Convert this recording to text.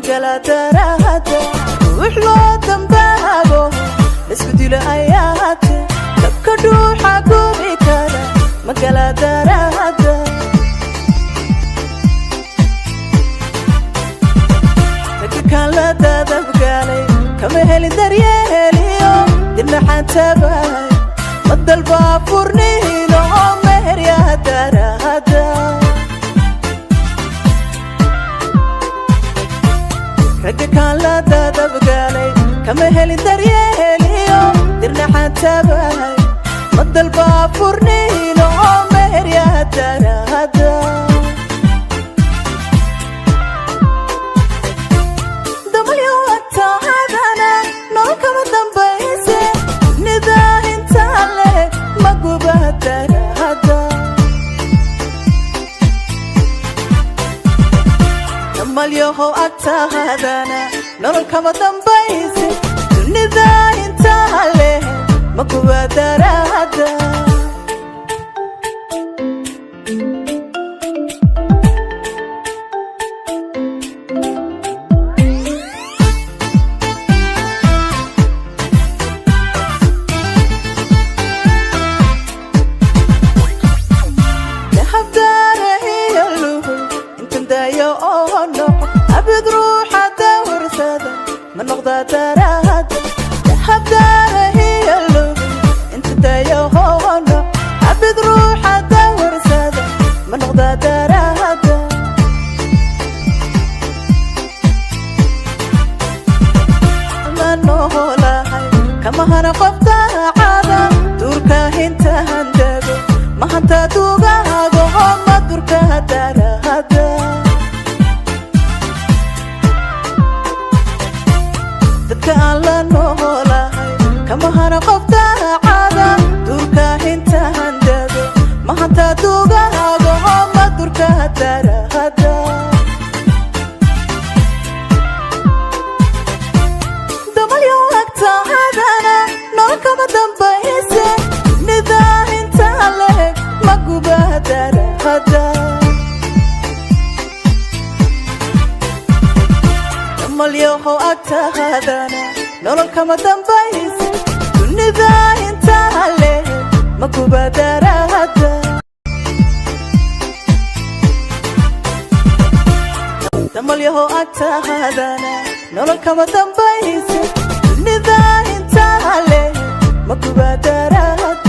Magala darahada ruux loo dambaabo laisku dilo ayaate, dabka dhuuxa gubi kara magala darahada. Ragga la dadabgalay kama helin daryeeliyo dinaxaan tabahay, ma dalbaa furniino oo meheryaa darahada. Ragga kaan la dadabgalay kama helin daryeeliyo dirnaxaan tabahay, ma dalbaa furniino oo meheryaa darahada. Damalyo agtaadana nolol kama dambayse, nidaa intaa leh ma guba darahada. Damalyahow agtaadana nolol kama dambayse, dunida intaa leh ma guba darahada. Dahabdaarahiyo luhul intan daayo oo noqo abid ruuxa dawarsada ma noqda darahada. Dahabdaarahiyo luhul intan daayo oo noqo abid ruuxa dawarsada ma noqda darahada. La noolahay kama hana qof daacada, duurka hinta handago mahanta dugahago ma durka darahada. Dadka aan la noolahay kama hana qof daacada, duurka hinta handago mahanta dugahago ma durka darahada. Damalyo agtaadana nolol kama dambayse, nidaa intaa leh ma guba darahada. Damalyahow agtaadana nolol kama dambayse, dunida intaa leh ma guba darahada. Damalyahow agtaadana nolol kama dambayse, dunida intaa leh ma guba darahada.